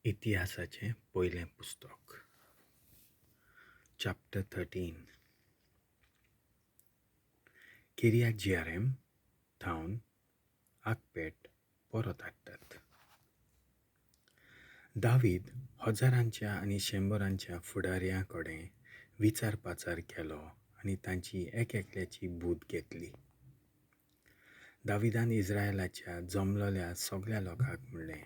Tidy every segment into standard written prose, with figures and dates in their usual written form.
इतिहासाचें पयलें पुस्तक, चॅप्टर 13. किर्यात जियारीम थावन आगपेट परत हाडटात. दावीद हजारांच्या आनी शंबरांच्या फुडाऱ्यां कडेन विचार पाचार केलो आनी तांची एक एकल्याची बूद घेतली. दाविदान इस्रायलाच्या जमलोल्या सगळ्या लोकांक म्हणलें,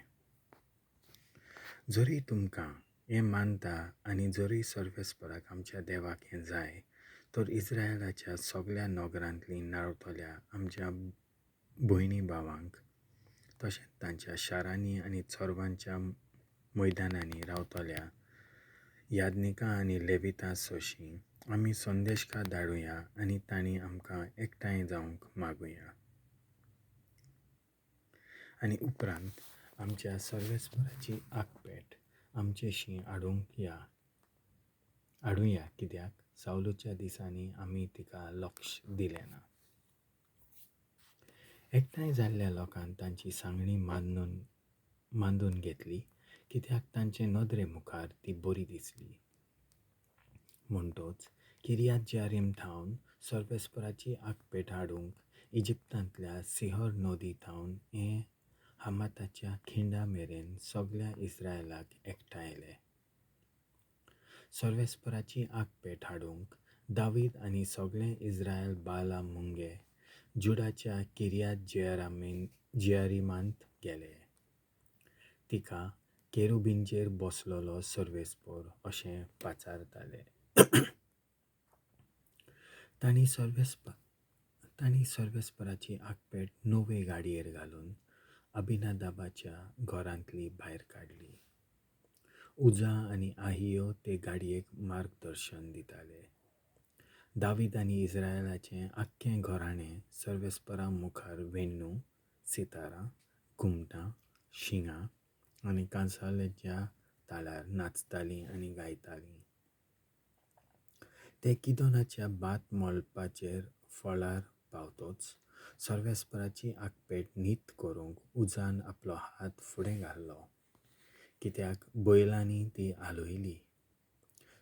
जरी तुमकां हें मानता आनी जरी सर्वेस्पराक आमच्या देवाक हें जाय, तर इस्रायलाच्या सगळ्या नगरांतलीं नावतल्या आमच्या भयणी भावांक, तशेंच तांच्या शारांनी आनी चरवांच्या मैदानांनी रावतल्या याज्ञिकां आनी लेवितां सोशीं आमी संदेशकार धाडुया आनी तांणी आमकां एकठांय जावंक मागुया. आनी उपरांत आमच्या सर्वेस्पराची आगपेट आमचेशी हाडुया, कित्याक सावलूच्या दिसांनी आमी तिका लक्ष दिलें ना. एकठांय जाल्ल्या लोकान तांची सांगणी मानून घेतली, कित्याक तांचे नदरे मुखार ती बरी दिसली. म्हणटोच किर्यात जियारीम थावन सर्वेस्पराची आगपेट हाडूंक इजिप्तांतल्या सिहोर नदी थावन हें हमाताच्या खिंडा मेरेन सगळ्या इस्रायलाक एकठांयले. सर्वेस्पराची आगपेट हाडूंक दावीद आनी सगळें इस्रायल बाला मुंगे जुडाच्या किर्यात जियारीमांत गेले. तिका केरुबींचेर बसलोलो सर्वेस्पर अशें पाचारताले. तांणी सर्वेस्पराची आगपेट नवे गाडयेर घालून अबिनादाबाच्या घरांतली भायर काडली. उजा आनी आहियो ते गाडयेक मार्गदर्शन दिताले. दावीद आनी इस्रायलाचें आख्खें घराणें सर्वेस्परा मुखार वेण्णू, सितारां, घुमटां, शिंगां आनी कांसावलेच्या तालार नाचतालीं आनी गायतालीं. ते किदोनाच्या भात मळपाचेर फळार पावतोच सर्वेस्पराची आगपेट नीत करूंक उजान आपलो हात फुडें घालो, कित्याक बैलांनी ती हालयली.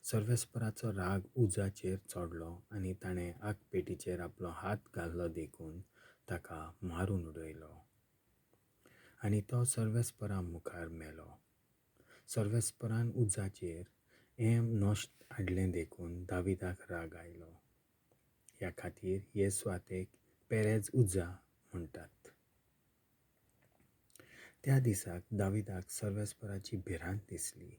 सर्वेस्पराचो राग उजाचेर चडलो आनी ताणें आगपेटीचेर आपलो हात घालो देखून ताका मारून उडयलो आनी तो सर्वेस्परा मुखार मेलो. सर्वेस्परान उजाचेर हें नश्ट हाडलें देखून दाविदाक राग आयलो. ह्या खातीर हे सुवातेक पेरेज उजा म्हणटात. त्या दिसाक दाविदाक सर्वेस्पराची भिरांत दिसली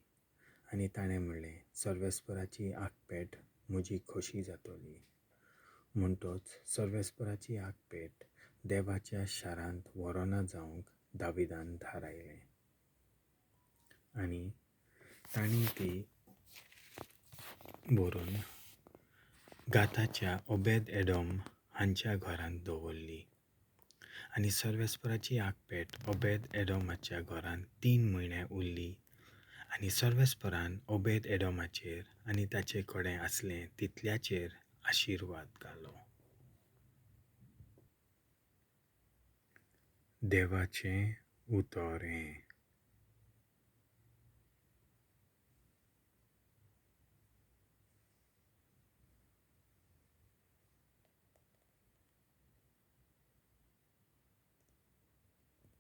आनी ताणें म्हणलें, सर्वेस्पराची आगपेट म्हजी खोशी जातली. म्हणटोच सर्वेस्पराची आगपेट देवाच्या शारांत व्हरोना जावंक दाविदान थारायलें आनी तांणी ती व्हरून गाताच्या ओबेद एडोम हांच्या घरांत दवरली. आनी सर्वेस्पराची आगपेट ओबेद एडोमाच्या घरांत 3 म्हयने उरली आनी सर्वेस्परान ओबेद एडोमाचेर आनी ताचे कडेन आसलें तितल्याचेर आशिर्वाद घालो. देवाचें उतर हें.